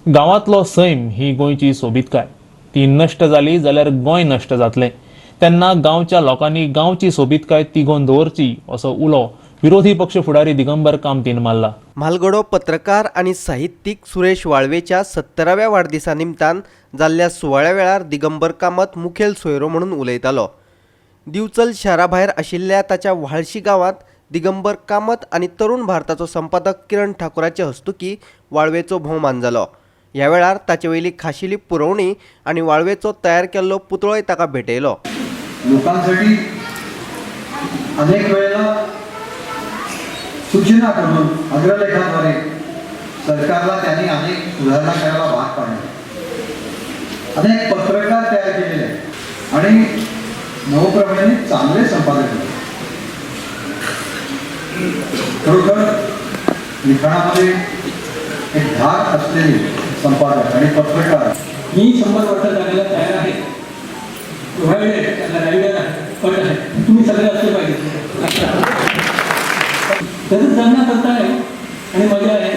गांवांतलो सैम ही गोंयची सोबीतकाय. ती नश्ट जाली जाल्यार गोंय नश्ट जातलें. तेन्ना गांवच्या लोकांनी गांवची सोबीतकाय तिगोवन दवरची असो उलो विरोधी पक्ष फुडारी दिगंबर कामतीन मारला. म्हालगडो पत्रकार आनी साहित्यीक सुरेश वाळवेच्या 70व्या वाडदिसा निमतान जाल्ल्या सुवाळ्या वेळार दिगंबर कामत मुखेल सोयरो म्हणून उलयतालो. दिवचल शारा भायर आशिल्ल्या ताच्या व्हाळशी गांवांत दिगंबर कामत आनी तरुण भारताचो संपादक किरण ठाकूराचे हस्तुकीं वाळवेचो भोवमान जालो. ह्या वेळार ताचे वयली खाशेली पुरवणी आनी वाळवेचो तयार केल्लो पुतळोय ताका भेटयलो. लोकांसाठी अनेक वेळेला सूचना करून अग्रलेखाद्वारे सरकारला त्यांनी अनेक सुधारणा करायला भाग पाडले. अनेक पत्रकार तयार केलेले आहेत आणि नवप्रभेने चांगले संपादक केले. खरोखर लिखाणामध्ये एक धाक असलेले संपादक आणि पत्रकार. मी 100 वर्ष जागायला तयार आहे, प्रोव्हाइडेड त्याला रायडर आहे, अट आहे, तुम्ही सगळे असले पाहिजे. तसंच जगण्या करता आहे आणि मजा आहे.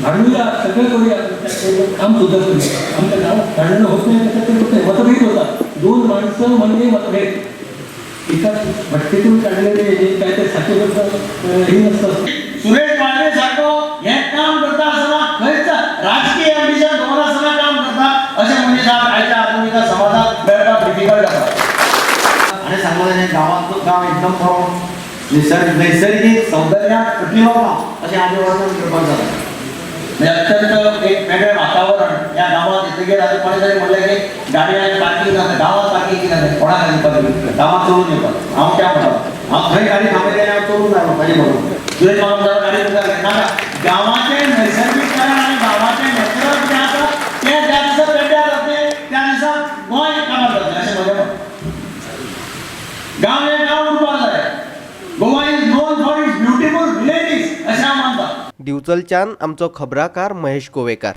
भांडूया, सगळं करूया, त्याचबरोबर काम सुद्धा करूया. आमच्या गावात भांडणं होत नाही तसं तर होत नाही, मतभेद होतात. दोन माणसं म्हणजे मतभेद. एका भट्टीतून काढलेले हे काय ते साखरेबद्दल हे नसतं. सुरेश वाळवे सारखो हें काम करता आसतना खंयच राजकीय एम्बिशन दवरनासतना काम करता अशें मनीस आज आयच्या आधुनिक समाजात मेळपाक डिफिकल्ट आसा. आणि सांगू तें गांवांतलो गांव एकदम बरो निसर्ग, नैसर्गीक सौंदर्यात नटिल्लो गांव अशें आमी वर्णन करपाक जाता. म्हणजे अत्यंत एक वेगळें वातावरण ह्या गांवांत येतकीर आतां कोणें तरी म्हणलें की गाडी आनी पार्किंग जाता गांवांत, पार्किंग कितें जाता, कोणा खातीर पार्किंग गांवांत चलून येवपाक. हांव क्या म्हणटा, हांव थंय गाडी थांबयली आनी हांव चलून आयलो ताजे बरोबर. सुरेश मामा गाडी मुखार नाका. गांवाचें नैसर्गीकरण आनी गांवाचें नॅचरल कितें आसा तें ज्या दिसा पेड्ड्यार जातलें त्या दिसा गोंय कामार जातलें अशें म्हजें मत. गांव हें गांव उरपाक जाय. Goa is known for its beautiful villages अशें हांव मानता. दिवचलच्यान आमचो खबराकार महेश गोवेकार.